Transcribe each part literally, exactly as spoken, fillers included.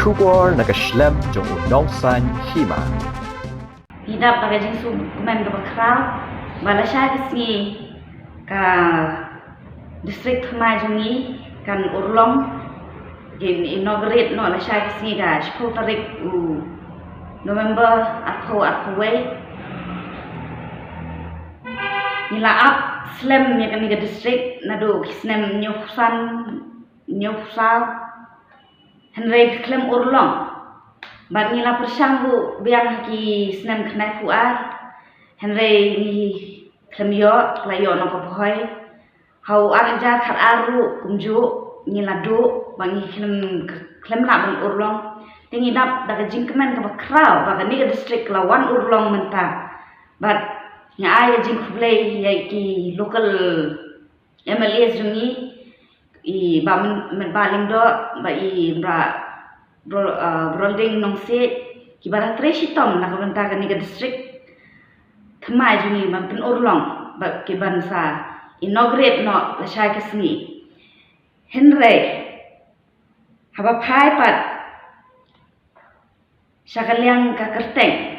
Khubor na ka shlem jong u nongsan hima. Ngi dap da ka jingsngewkmen kaba khraw ba lashai ka sngi ka district thymmai jong ngi kan urlong, kin inaugurate noh lashai ka sngi ka shiphew tarik u November arphew arphew wei. Ngi la ap slem ïa kane ka district naduh ki snem hynñiewphew san, hynñiewphew saw. Hynrei ka khlem urlong. Bad ngi la pyrshang ruh biang ha ki snem khyndaiphew ar. Hynrei ngi khlem ïoh, la ïoh noh ka bhoi. Ha u ar hajar khatar ruh kumjuh ngi la duh ba ngi khlem, khlem lah ban urlong. Te ngi dap da ka jingkmen kaba khraw ba kane ka district ka la wan urlong mynta. Bad nga ai ka jingkhublei ïa ki local M L As jong ngi, i Bah Myn-, Myntbah Lyngdoh, bad i Bah Bro-, uh, Brolding Nongsiej, kiba la trei shitom na ka bynta kane ka district thymmai jong ngi ban pynurlong bad ki ban sa inaugurate noh lashai ka sngi. Hynrei haba phai pat sha ka liang ka kyrteng,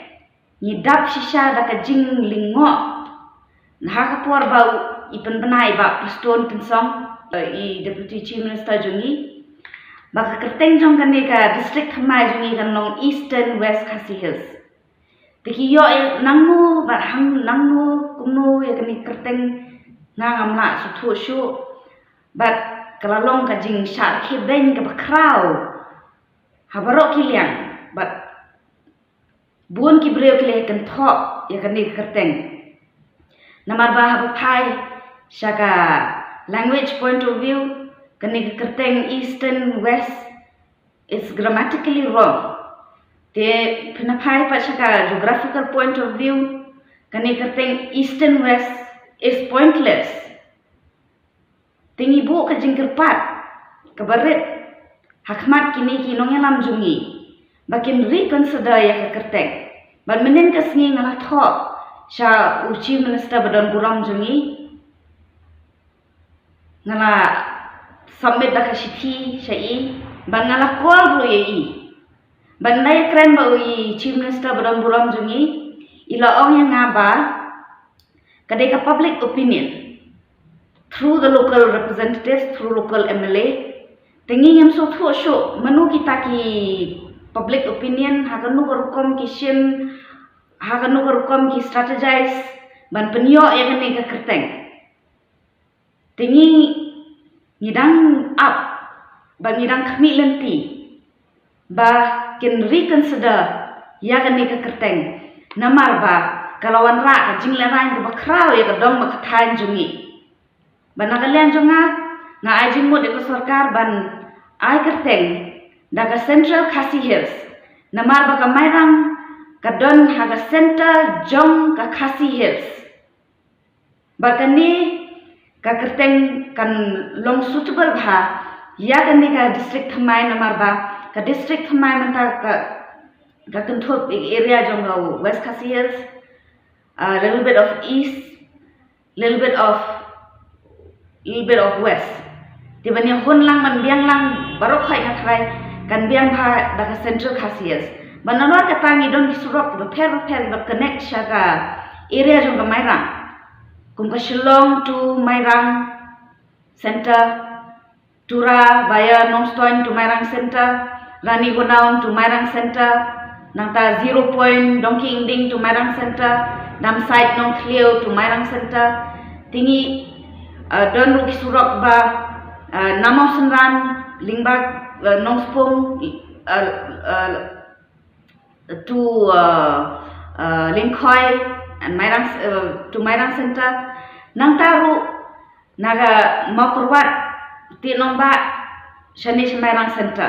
ngi dap shisha da ka jinglyngngoh. Na ha ka por ba u, i pynbna i Bah Prestone Tynsong, i Deputy Chief Minister jong ngi, ba ka kyrteng jong kane ka district thymmai jong ngi kan long Eastern West Khasi Hills. Te ki ïoh ïa nangno bad hang nangno kumno ïa kane ka kyrteng, nga ngam lah sngewthuh shuh. Bad ka la long ka jingshah khie beiñ kaba khraw ha baroh ki liang. Bad bun ki briew ki la kynthoh ïa kane ka kyrteng. Namar ba haba phai sha ka language point of view, kane ka kyrteng Eastern West is grammatically wrong. Te phin phai pat sha ka geographical point of view, kane ka kyrteng Eastern West is pointless. Te ngi buh ka jingkyrpad kaba rit ha khmat kine ki nongïalam jong ngi ba kin reconsider ïa ka kyrteng. Bad mynnin ka sngi nga la thoh sha u Chief Minister ba don burom jong ngi, nga la submit da ka shithi sha i, bad nga la call ruh ïa i. Bad nga la ïakren bad u i Chief Minister ba don burom jong ngi, i la ong ïa nga ba ka dei ka public opinion through the local representatives, through local M L A. Te ngi ngim sngewthuh shuh mano kita ki public opinion, ha kano ka rukom ki shim, ha kano ka rukom ki strategize ban pynïoh ïa kane ka kyrteng. Te ngi, ngi dang ap, ba ngi dang khmih lynti ba kin reconsider ïa kane ka kyrteng. Namar ba ka la wanrah ka jinglehrain kaba khraw ïa ka dong bad ka thaiñ jong ngi. Bad na ka liang jong nga, nga ai jingmut ïa ka sorkar ban ai kyrteng da ka Central Khasi Hills. Namar ba ka Mairang ka don ha ka center jong ka Khasi Hills. Bad kane ka kyrteng kan long suitable bha ïa kane ka district thymmai, namar ba ka district thymmai mynta ka, ka kynthup ïa ka area jong ka West Khasi Hills, a little bit of east, little bit of, little bit of west. Te ban ïa hun lang ban biang lang baroh khoit nga tharai kan biang bha da ka Central Khasi Hills. Bad nalor kata ngi don ki surok bapher bapher ba connect sha ka area jong ka Mairang. Kum ka Shillong to Mairang Center, Tura via Nongstoiñ to Mairang Center, Ranigodown to Mairang Center, nangta Zero Point, Dongki Ingding to Mairang Center, Damsait Nongthliew to Mairang Center. Te ngi, uh, don ruh ki surok ba, uh, na Mawsynram lyngba, uh, Nongspung, uh, uh, to, uh, uh, Lyngkhoi and Mairang, uh, to Mairang Center. Nangta ruh na ka Mawkyrwat, Tienongbah, shane sha Mairang Center.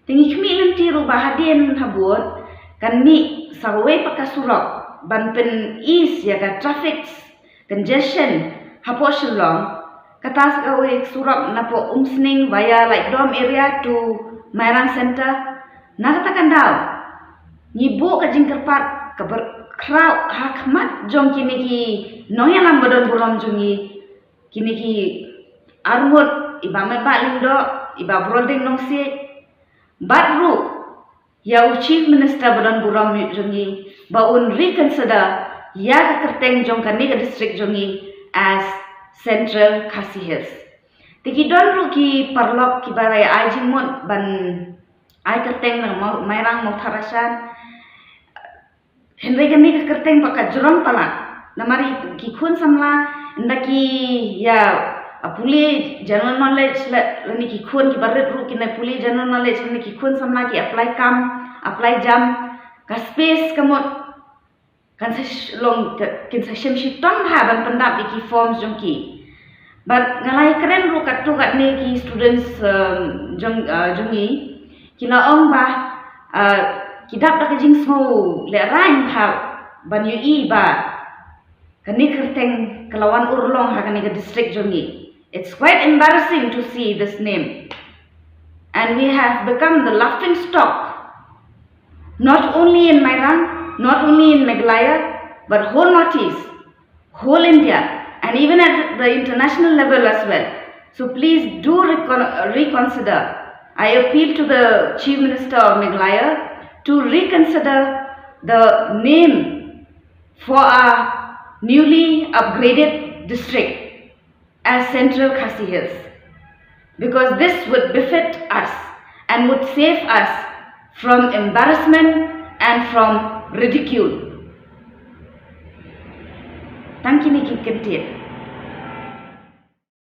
Te ngi khmih lynti ruh ba hadien habud kan mih sa kawei pat ka surok ban pyn-ease ïa ka traffic congestion hapoh Shillong. Kata sa kawei surok napoh Umsning via Laitdom area to Mairang Center. Na kata ka daw ngi buh ka jingkyrpad kaba khraw ha khmat jong kine ki nongïalam ba don burom jong ngi, kine ki arngut, i Bah Metbah Lyngdoh, i Bah Brolding Nongsiej, bad ruh ïa u Chief Minister ba don burom jong ngi ba un reconsider ïa ka kyrteng jong kane ka district jong ngi as Central Khasi Hills. Te ki don ruh ki paralok kiba la ai jingmut ban ai kyrteng na Mairang Mawthadraishan. Hynrei kane ka kyrteng ba ka jrong palat. Namar ki khun samla ynda ki ïa pule general knowledge lane ki khun kiba rit ruh ki ïa pule general knowledge lane ki khun samla ki apply kam, apply jam, ka space ka mut kan sa long kin sa shim shitom bha ban pyndap ïa ki forms jong ki. Bad nga la ïakren ruh katto katne ki students jong jong ngi, ki la ong ba ki dap da ka jingsngew lehraiñ bha ban ïohi ba kane ka kyrteng ka la wan urlong ha kane ka district jong ngi. It's quite embarrassing to see this name. And we have become the laughing stock, not only in Mairang, not only in Meghalaya, but whole Northeast, whole India, and even at the international level as well. So please do recon- reconsider. I appeal to the Chief Minister of Meghalaya to reconsider the name for our newly upgraded district as Central Khasi Hills, because this would befit us and would save us from embarrassment and from ridicule. Tang kine ki kyntien.